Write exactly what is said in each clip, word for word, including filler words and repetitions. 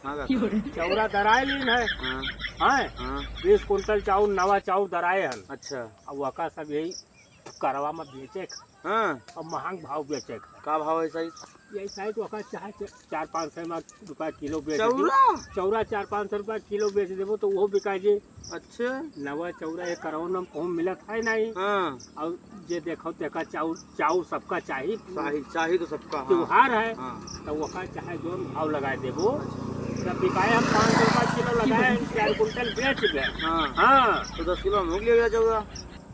हाँ, काका। चौरा दराए लीन है। हाँ। हैं? हाँ। बीस कुंटल चाउर, नवा चाउर दराए हन। अच्छा। अब वका सब यही करवा में बेचे क-, हाँ। अब महंग भाव बेचे क। का भाव है सही? यही साइड वका चाहे च-, चार पाँच सौ मा रुपया किलो बेच दे। चौरा? चौरा चार पाँच सौ रुपया किलो बेच देबो तो वो बिका जे। अच्छा। नवा चौरा ये करौन में कहूँ मिलत है नहीं। हाँ। और जे देखो तेका चाउर, चाउर सबका चाही। चाही, चाही तो सबका, हाँ। त्योहार है, हाँ। तो वका चाहे जौन भाव लगाए देबो। अच्छा। जब बिकाए हम पाँच सौ रुपया किलो लगाए, चार कुंटल बेच गए। हाँ। हाँ। तो दस किलो हम लोग ले गया चौरा।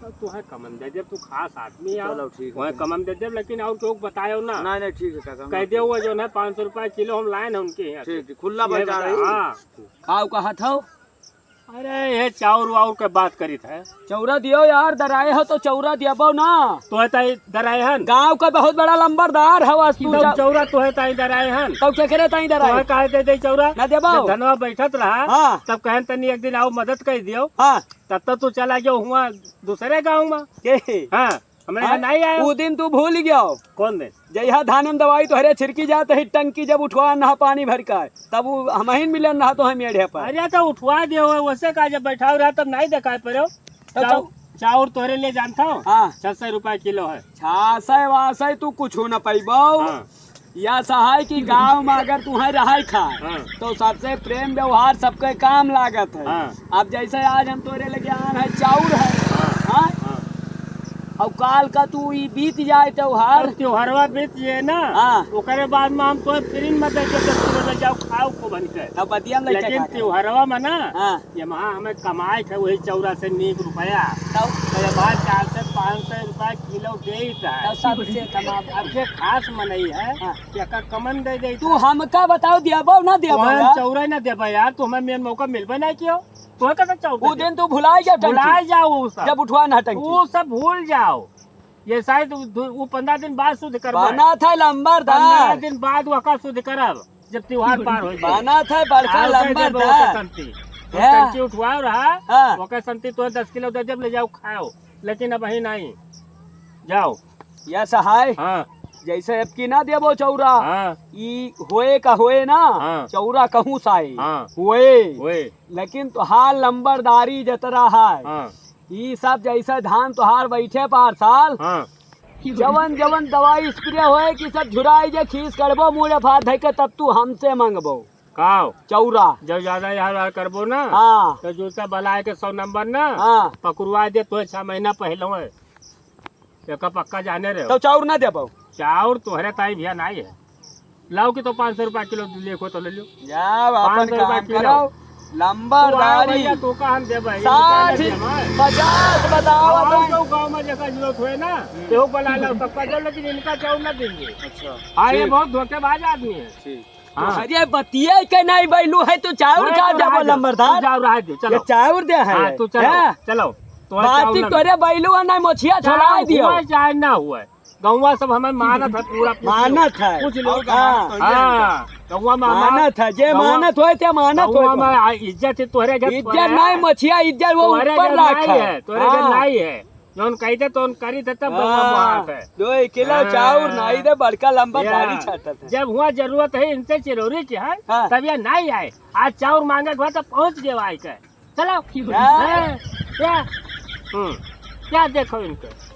तो तुहे कमन दे देब, तू खास आदमी आओ। चलो, ठीक है। तुहे कमन दे देब, लेकिन और केहू के बतायो ना। नहीं, नहीं, ठीक है काका, हम कह दे, वो जौन है पाँच सौ रुपया किलो हम लाए ना उनके यहाँ से। ठीक, ठीक, खुला ये बाजार बता-, है। हाँ। काऊ कहत हौ? अरे, ये चाउर वाउर के बात करित है। चौरा दियो यार, दराए हो तो चौरा दियबो ना। तोहे ताई दराए हन। गाँव का बहुत बड़ा लंबरदार हवस तू एकदम चा- चौरा तोहे ताई दराए हन। तब केकरे ताई दराए? तोहे काहे दे दे चौरा? ना देबो। जब धनवा बैठत रहा, हाँ। तब कहन तनी एक दिन आओ मदद कर दियो। हाँ। तब तो तू चला गयो हुआ दूसरे गाँव में। के? हाँ। हमरे हाँ? यहाँ नहीं आयो। उ दिन तू भूल गयो। कौन दिन? जइहा धान में दवाई तोहरे छिड़की जात ही, टंकी जब उठवा नहा पानी भर का, तब उ हमहिन मिलन रहा तो हम एढ़े पर। अरे तो उठवा दे हो, वैसे का जब बैठाव रहा तब नहीं देखाई पड़ो। तो चाउ-, चौ- चाउर तोहरे ले जानता हूँ। हाँ। छह सौ रुपया किलो है। छह सौ वासै तू कुछ न पैबो। हाँ। या सहाय कि गाँव में अगर तुहें रहाई खाए, हाँ। तो सबसे प्रेम व्यवहार सबके काम लागत है। हाँ। अब जैसे आज हम तोरे लगे आन है, चाउर है, हाँ। हाँ? हाँ। और काल का तू ई बीत जाए त्योहार। अब त्योहारवा बीत जाए ना, हाँ। ओकरे बाद में हम तोहे free में दे के दस किलो ले जाओ, खाओ खूब हन के। तब बतिया में लेके लेकिन खा के। त्योहारवा में ना, हाँ। ये महा हमें कमाए के वही चौरा से नीक रुपया। तब? तो ये बात चार सौ पाँच सौ रुपया किलो देत है। तब सबसे कमा। अब जे खास मनई है, हाँ। एका कमन दे दे। तू हमका बताओ, देबो ना देबो तोहन यार? चौरा ना देबो यार, तू हमें मेन मौका मिलबे ना कियो। तोहे कैसे चाउर उ दे दिन देब? तू भुला जा टंकी। भुला जाओ उ सब। जब उठवा ना टंकी। उ सब भूल जाओ। ये शायद उ दु-, उ पन्द्रह दिन बाद शुद्ध करबे। बना था लंबरदार। पन्द्रह दिन बाद वका शुद्ध करब, जब त्योहार पार हो जाए। बना था बड़का आओ कह देबो लंबरदार। ओकर संती। या। टंकी उठवाओ रहा, हाँ। ओकर संती तोहे दस किलो दे देब, ले जाओ खाओ। लेकिन अबहीं नहीं। जाओ। या सहाय, हाँ। जैसे अब की ना देबो चौरा, हाँ। ई होए का होए ना, हाँ। चौरा कहूँ साई, हाँ। होए। होए। लेकिन तोहार लंबरदारी जतरा है, हाँ। ई सब जैसे धान तोहार बैठे पार साल, हाँ। जवन जवन दवाई spray होए कि सब झुराई जे खीस करबो, मुड़े फार धइ के तब तू हमसे मंगबो। काव? चौरा। जब ज्यादा यार वार करबो ना, हाँ। तो जूता बलाए के सौ नंबर ना, हाँ। पकड़वा दे तोहे छह महीना पहले है। एका पक्का जाने रहे। तो चाउर ना देबो? चाउर तोहरे ताई भैया नाई है। लाओ कि तो पाँच सौ रुपया किलो देखो तो ले लो। जाओ, अपन पाँच सौ रुपया काम किलो। करो। लंबरदारी। तो आओ भैया, तो का हम देबे? साठ, इनका ना देबे। पचास बताओ और तो। जो गाँव में जेका जरूरत होए ना, हम्म। तो बला लो, पक्का दे, लेकिन इनका चाउर ना देंगे। अच्छा। हाँ, ये ठीक। बहुत धोखेबाज आदमी है। ठीक। हाँ। अरे बतिये के नहीं बैलू है, तू चाउर हाँ, का तू देबो रहा दे, लंबरदार? तू जाओ, रहा दे, चलो। ये चाउर दे है। हाँ, तू चलो, हैं? चलो। तोरा बात चाउर ही ना तोरे बैलू है, नहीं मोछिया चाहे छोड़ा दियो। हुआ, चाहे ना हुआ। गौवा सब हमें मानत है पूरा, पूछ लो। मानत है। पूछ लो। और का हाँ। मानत तो ही है हाँ, इनका। गौवा में हमार मानत है, जे गौवा, मानत होए ते मानत गौवा होए। में आ, इज्जत है तोहरे घर इज्जत थोड़ा नहीं, है। मोछिया इज्जत वो तोहरे ऊपर घर राख नहीं है। है, तोहरे घर हाँ। नहीं है। जौन कही थे, तौन करी थे, तब गौवा हाँ। मानत है। दो किलो हाँ। चाउर नहीं दे, बड़का लंबा या। दाढ़ी छाटत है। जब हुआ जरूरत है इनसे चिरौरी की है, हाँ। तब ये नहीं आए। आज चाउर मांगे के बाद तो पहुँच गए आए के। चलो। क्या? हैं? क्या? हम्म। क्या देखो इनको?